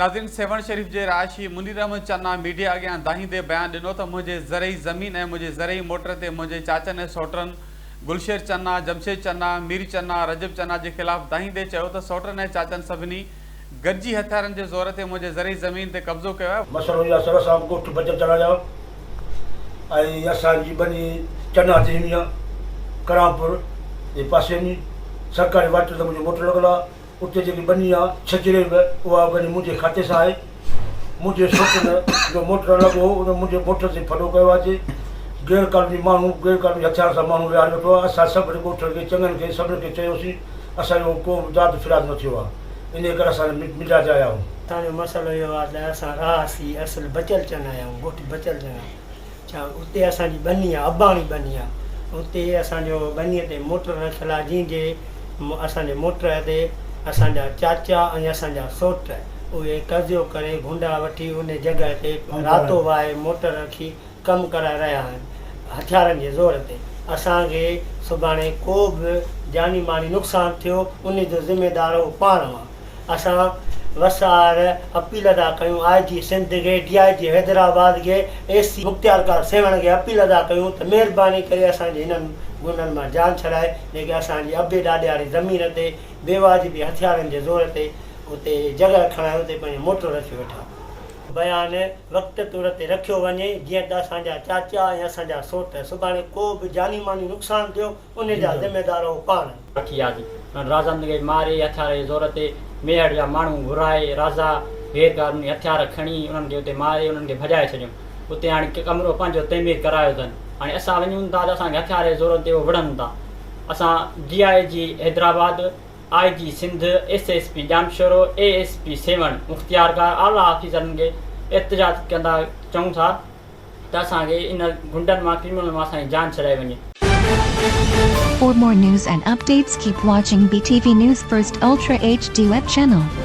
ناظرين سيوهڻ شريف جي رهائشي منير احمد چنا ميڊيا اڳيان دانهيندي بيان ڏنو ته منهنجي زرعي زمين ۽ منهنجي زرعي موٽر تي منهنجي چاچن ۽ سئوٽن گلشير چنا، جمشيد چنا، مير چنا، رجب چنا جي خلاف دانهيندي چيو ته سئوٽن ۽ چاچن سڀني گڏجي هٿيارن جي زور تي منهنجي زرعي زمين تي قبضو ڪيو آهي. مسئلو اهو آهي سر اسان به ڳوٺ بچل چنا جا ۽ اسان جي ٻني چنا تي هوندي آهي ڪرامپور جي پاسي ۾ سرڪاري واٽر تي منهنجو موٽر لڳل آهي. اتي جيڪي ٻني آ ڇچري به اها ٻني منهنجي کاتي سان آهي. منهنجي سوٽن جو موٽر الڳ هو ان منهنجي موٽر تي ڦڏو ڪيو آ چي غير قانوني ماڻهو غير قانوني هٿيار سان ماڻهو ويهاري ويٺو آ اسان سڀني ڳوٺن کي چڱن کي سڀني کي چيوسين اسان جو ڪو به داد فرياد نه ٿيو آ انهي ڪري اسان ميڊيا تي آيا آهيون. اسان جو مسئلو اهو آ ته اسان رهاسي اصل بچل چنا آهيون ڳوٺ بچل چنا. ڇا اتي اسان جي ٻني آ اباڻي ٻني آ اتي اسان جو ٻني تي موٽر رکيل آ جنهن جي اسان جي موٽر تي اسان جا چاچا ۽ اسان جا سوٽ اهي قضيو ڪري گهونڊا وٺي ان جڳهه تي راتو واهي موٽر رکي ڪم ڪرائي رهيا آهن هٿيارن جي زور تي اسان کي سڀاڻي ڪو به جاني مالي نقصان ٿيو ان جو ذميدار هو پاڻ هئا. اسان وس آهر اپيل ادا ڪيون آء جي سنڌ کي، ڊي I جي حيدرآباد کي، ايس سي مختيارڪار سيوهڻ کي اپيل ادا ڪيون ته مهرباني ڪري اسان جي هنن غنڊن مان جان ڇڏائي جيڪي اسان جي ابي ڏاڏي واري زمين تي بيواجبي هٿيارن جي زور تي اتي جڳهه کڻائي اتي پنهنجي موٽر رکيو ويٺا. بيان وقت طور تي رکيو وڃي جيئن ته اسان جا چاچا ۽ اسان جا سوٽ سڀاڻي ڪو به جاني مالي نقصان ٿيو انهي جا ذميدار هو پاڻ. وٺي آياسين. انهن رازن کي ماري هٿيار جي زور تي ميهڙ جا ماڻهو گهرائي رازا غير قانوني هٿيار کڻي انهن کي اتي ماري انهن کي ڀڄائي ڇڏيون. اتي هاڻي ڪمرو پنهنجو تعمير ڪرايو اٿن. هاڻي اسان وڃون ٿا ته اسان کي هٿيار جي زور تي اهي وڙهن ٿا. اسان D I G Hyderabad, I G Sindh, S S P Jamshoro, A S P Sehwan, مختيارڪار اعليٰ آفيسرن کي احتجاج ڪندا چئون ٿا ته اسان کي ان غنڊن مان ڪرمنلن مان اسان جي جان ڇڏائي وڃي. For more news and updates keep watching BTV News First Ultra HD web channel.